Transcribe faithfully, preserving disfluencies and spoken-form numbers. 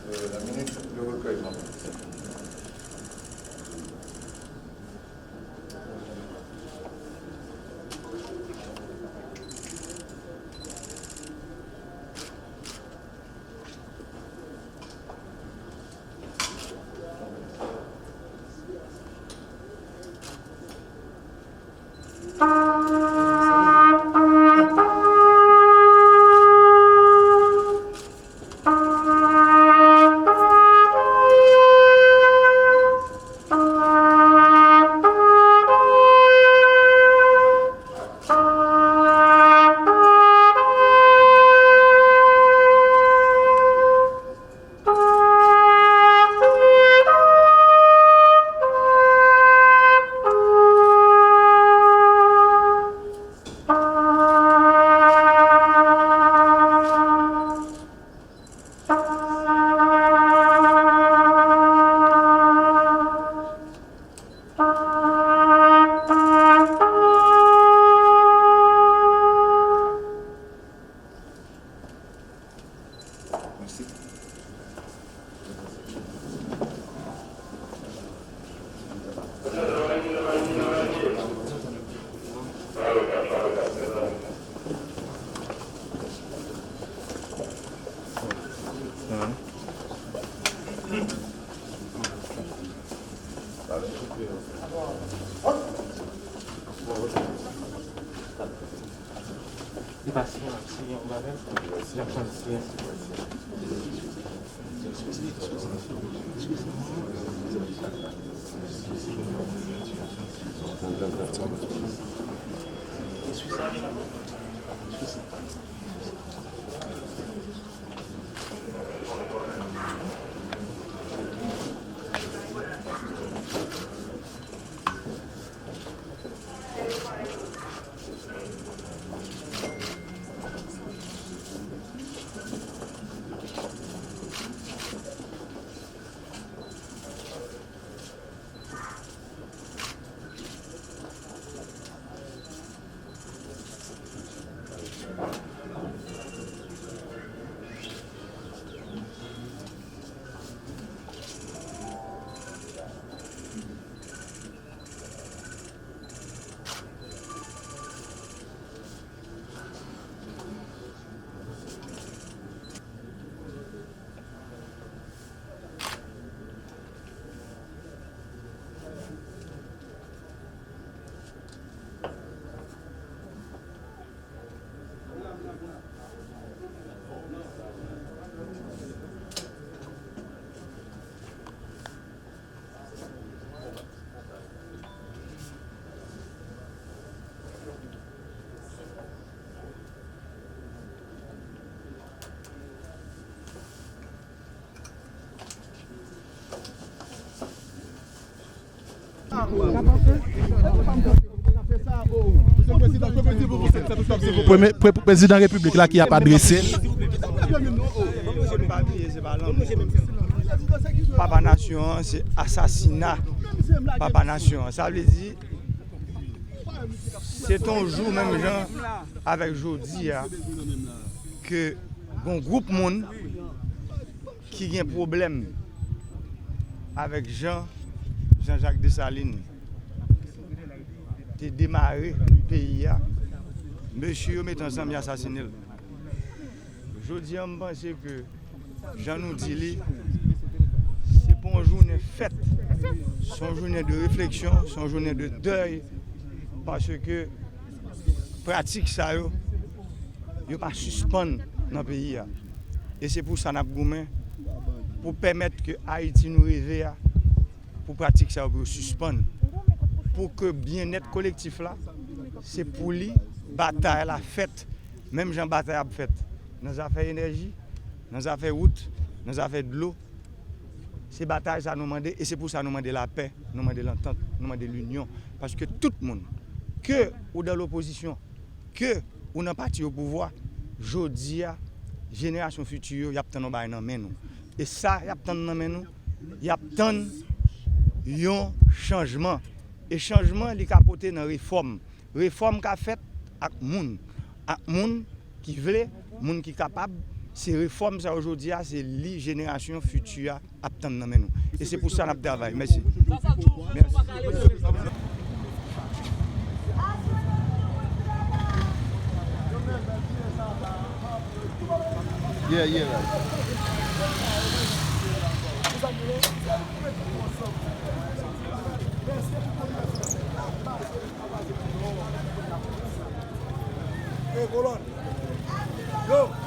Euh, la minute de recueillement. Mèsi. Li pa siyen, siyen yon bagay. Li ap pran siyen. Premye pre- prezidan repiblik la ki ap adrese l. Papa nasyon an, se asasina papa nasyon an. Sa vle di, se t on jou menm jan avèk jodi a ke gon gwoup moun ki gen pwoblèm avèk jan Jean Jacques Dessalines te demare peyi a. Mesye yo met ansanm, y asasine l. Jodi a, m panse ke jan nou di li, se pa yon jounen fèt, se yon jounen de refleksyon, se yon jounen de dèy, paske pratik sa yo, yo pa sispann nan peyi a. E se pou sa n ap goumen, pou pèmèt ke Ayiti nou reve a, pou pratik sa yo pou yo sispann, pou ke byennèt kolektif la, se pou li batay la fèt, menm jan batay ap fèt nan zafè enèji, nan zafè wout, nan zafè dlo, Se batay sa nou mande, e se pou sa nou mande lapè, nou mande lantant, nou mande linyon. Paske tout moun, ke ou dan lopozisyon, ke ou nan pati o pouvwa, jodi a, jenerasyon fiti yo, y ap tann yon bagay nan men nou. E sa y ap tann nan men nou, y ap tann yon chanjman. E chanjman, li ka pote nan refòm. Refòm ka fèt ak moun. Ak moun ki vle, moun ki kapab. Se refòm sa yo jodi a, se li jenerasyon fiti a ap tann nan men nou. E se pou sa n ap travay. Mèsi. Mèsi. Yeah, yeah, right. Hey, hold on. Yo!